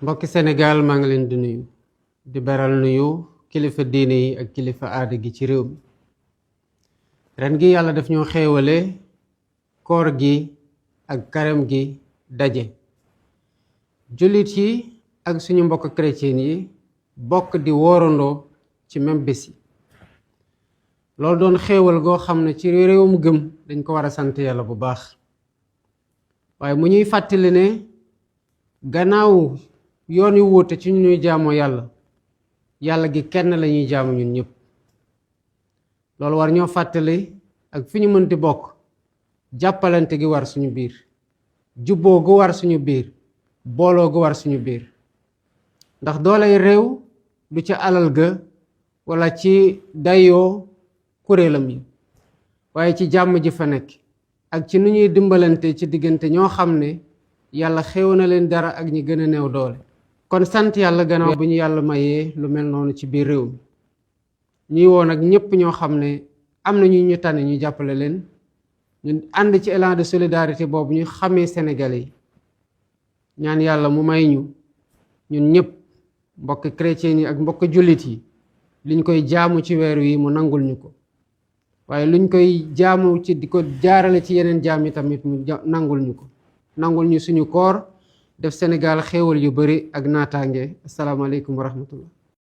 mbokki Sénégal maa ngi leen di nuyu di beral nuyu kilifa diine yi ak kilifa aada gi ci réew mi ren gi yàlla daf ñoo xéewale koor gi ak karam gi daje jullit yi ak suñu mbokk chrétien yi bokk di woorandoo ci même bés yi loolu doon xéewal goo xam ne ci réewum gëm dañ ko war a sant yàlla bu baax waaye mu ñuy fàttali ne gannaaw yoon yu wuute ci ñu ñuy jaamoo yàlla gi kenn lañuy jaamu ñun ñëpp loolu war ñoo fàttali ak fi ñu mënti bokk jàppalante gi war suñu biir jubboo gu war suñu biir booloo gu war suñu biir ndax dooley réew du ci alal ga wala ci dayoo kuréelam yi waaye ci jàmm ji fa nekk ak ci nu ñuy dimbalante ci diggante ñoo xam ne yàlla xéew na leen dara ak ñi gën a néew doole kon sant yàlla gannaaw bu ñu yàlla mayee lu mel noonu ci biir réew mi ñuy woon ak ñépp ñoo xam ne am na ñu tànn ñu jàppale leen ñu ànd ci élan de solidarité boobu ñu xamee Sénégalais yi ñaan yàlla mu may ñun ñëpp mbokk chrétien yi ak mbokk jullit yi liñ koy jaamu ci weer wi mu nangul ñu ko waaye luñ koy jaamu ci di ko jaarale ci yeneen jaam yi tamit mu nangul ñu ko nangul ñu suñu koor def Sénégal xéewal yu bari ak naataange asalaamaaleykum wa rahmatullah